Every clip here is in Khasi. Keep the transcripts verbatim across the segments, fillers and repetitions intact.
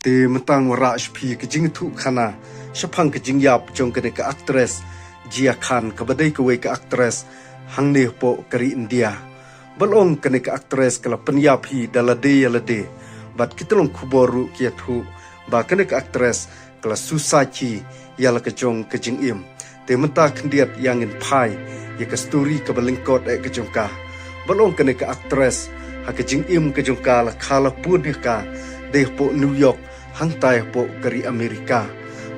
Te mynta ngan wanrah sha phi ka jingïathuh khana shaphang ka jingïap jong kane ka actress Jia Khan, kaba dei kawei ka actress hangne hapoh ka ri India. Ba long kane ka actress ka la pynïap hi da lade ïa lade, bad ki tyllong khubor ruh ki ïathuh ba kane ka actress ka la suicide hi ïa la ka jong ka jingim. Te mynta khyndiat ïa ngin phai ïa ka story kaba lyngkot eh ka jong ka. Ba long kane ka actress, ha ka jingim ka jong ka la kha la pud ïa ka dei hapoh New York, hangtai hapoh ka ri Amerika.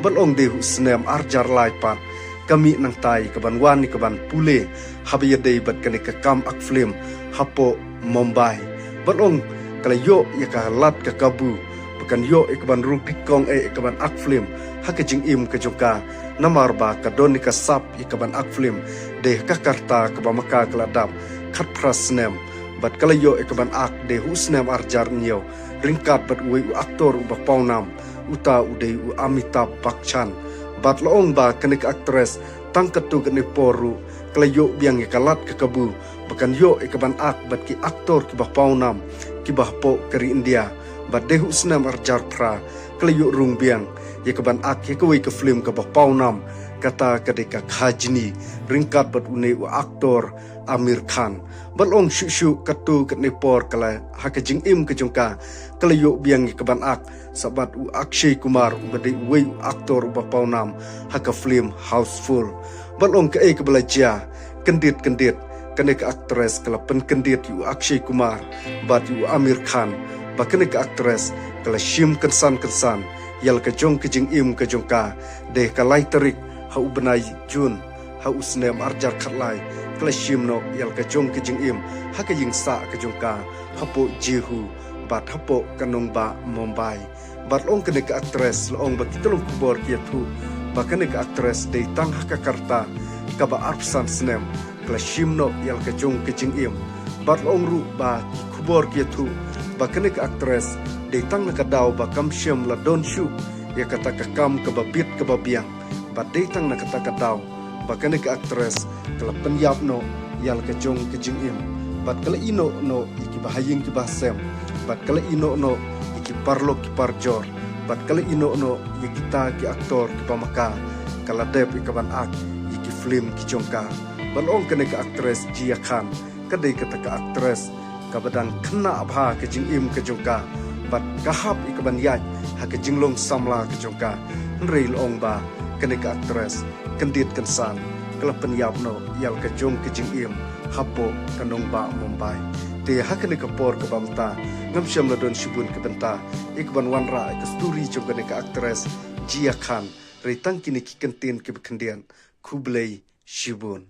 Ba long dei ha u snem arhajar lai pat ka mih nangtai ïa ka ban wan ïa ka ban pule haba ïadei bad kane ka kam ak film hapoh Mumbai. Ba long ka la ïoh ïa ka lad ka kabu ba kan ïoh ïa ka ban rung dikong eh ïa ka ban ak film ha ka jingim ka jong ka, namar ba ka don ïa ka sap ïa ka ban ak film dei ha ka karta kaba ma ka ka la dap khatphra snem. Bad ka la ïoh ïa ka ban ak dei ha u snem arhajar hynñiew ryngkat bad uwei u aktor uba pawnam, uta u dei u Amitabh Bachchan. Bad la ong ba kane ka actress tang katto katne por ruh ka la ïoh biang ïa ka lad ka kabu ba kan ïoh ïa ka ban ak bad ki aktor kiba pawnam kiba hapoh ka ri India. Bad dei ha u snem arhajar phra ka la ïoh rung biang ïa ka ban ak ïa kawei ka film kaba pawnam, kata ka dei ka Ghajini, ryngkat bad une u aktor Aamir Khan. Ba long shuh shuh katto katne por ka la, ha ka jingim ka jong ka, ka la ïoh biang ïa ka ban ak sa bad u Akshay Kumar uba dei uwei u aktor uba pawnam ha ka film Housefull. Ba long kaei kaba la jia, kyndit kyndit kane ka actress ka la pynkyndit ïa u Akshay Kumar bad ïa u Aamir Khan, ba kane ka actress ka la shim kynsan kynsan ïa la ka jong ka jingim ka jong ka. Dei ha ka lai tarik ha u bnai June ha u snem arhajar khatlai ka la shim noh ïa la ka jong ka jingim ha ka ïingsah ka jong ka hapoh Juhu bad hapoh ka nongbah Mumbai. Bad la ong kane ka actress, la ong ba ki tyllong khubor ki ïathuh ba kane ka actress dei tang ha ka karta kaba arphew san snem ka la shim noh ïa la ka jong ka jingim. Bad la ong ruh ba ki khubor ki ïathuh ba kane ka actress dei tang na ka daw ba kam shym la don shuh ïa kata ka kam kaba bit kaba biang. Bad dei tang na kata ka daw ba kane ka actress ka la pynïap noh ïa la ka jong ka jingim. Bad ka la ïehnoh noh ïa kiba ha ïing kiba ha sem. Bad ka la ïehnoh noh ïa ki paralok ki parajor. Bad ka la ïehnoh noh ïa kita ki aktor kiba ma ka ka la dep ïa ka ban ak ïa ki film ki jong ka. Bad la ong kane ka actress Jia Khan ka dei kata ka actress kaba dang khynnah bha ha ka jingim ka jong ka, bad ka hap ïa ka ban ïaid ha ka jinglong samla ka jong ka. Hynrei la ong ba kane ka actress kyndit kynsan ka la pynïap noh ïa la ka jong ka jingim hapoh ka nongbah Mumbai. Te ha kane ka por kaba mynta ngam shym la don shibun ka bynta ïa ka ban wanrah ïa ka story jong kane ka actress Jia Khan. Hynrei tang kine ki kyntien kiba khyndiat. Khublei shibun.